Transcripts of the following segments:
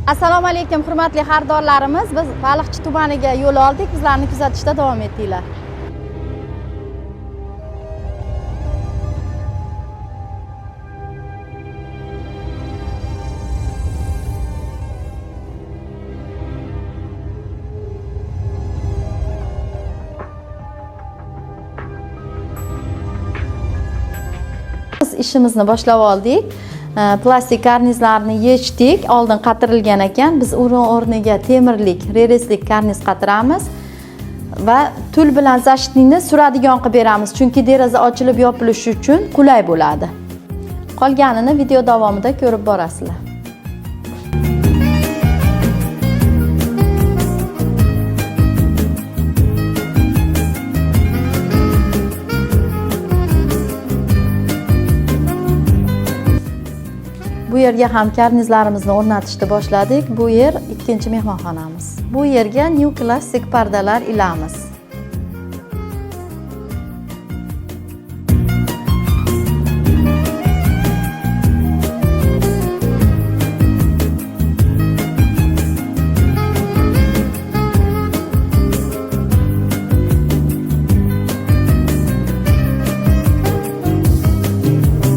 Assalomu alaykum hurmatli xaridorlarimiz. Biz Baliqchi tumaniga yo'l oldik. Bizlarni kuzatishda davom etinglar. Biz ishimizni boshlab oldik. Plastik karnizlarni yechdik. Oldin qatirilgan ekan. Biz uni o'rniga temirlik, releslik karniz qatiramiz va tul bilan защитникni suradigan qilib beramiz, chunki deraza ochilib yopilishi uchun qulay bo'ladi. Qolganini video davomida ko'rib borasizlar. Bu yerga ham karnizlarimizni o'rnatishni boshladik. Bu yer ikkinchi mehmonxonamiz. Bu yerga New Classic pardalar ilamiz.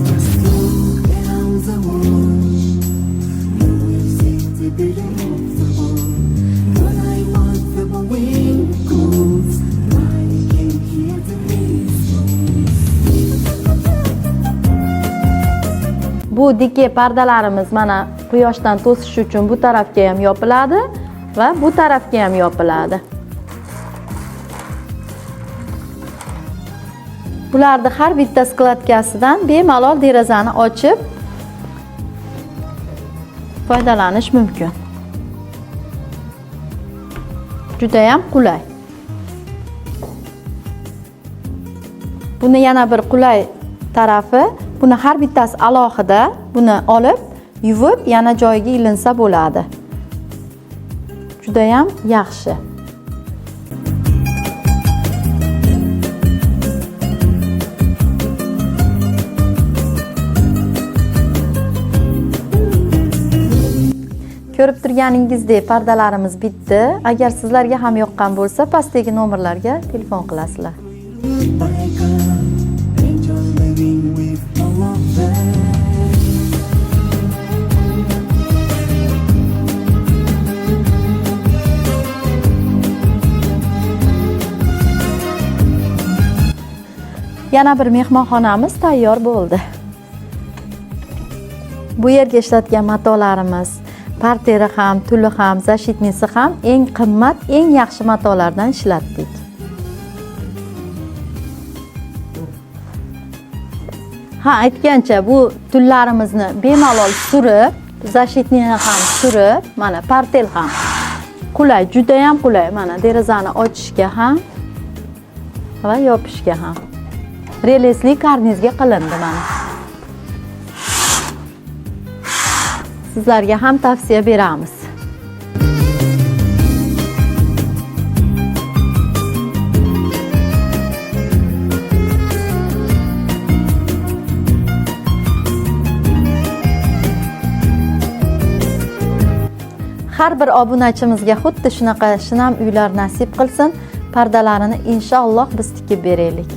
Just look down the world. Music impossible. But I want the wrinkles. I can hear the whistles. Bu dike pardalarimiz mana quyoshdan to'sish uchun bu tarafga ham yopiladi va bu tarafga ham yopiladi. Bularni har bitta skladkasidan bemalol derazani ochib foydalanish mumkin. Juda ham qulay. Buni yana bir qulay tarafi, buni har bittasi alohida, buni olib, yuvib, yana joyiga ilinsa bo'ladi. Juda ham yaxshi. Ko'rib turganingizdek pardalarimiz bitdi. Agar sizlarga ham yoqqan bo'lsa, pastdagi nomerlarga telefon qilasizlar. Biker, enjoy living with all of them. Yana bir mehmonxonamiz tayyor bo'ldi. Bu yerga ishlatgan matolarimiz parteri ham, tuli ham, защитниси ham eng qimmat, eng yaxshi matolardan ishlatdik. Ha, aytgancha bu tullarimizni bemalol surib, защитникni ham surib, mana partel ham qulay, juda ham qulay. Mana derazani ochishga ham va yopishga ham. Relesli karnizga qilindi mana. Sizlarga ham tavsiya beramiz. Har bir obunachimizga xuddi shunaqa shinam uylar nasib qilsin. Pardalarini inshaalloh biz tikib beraylik.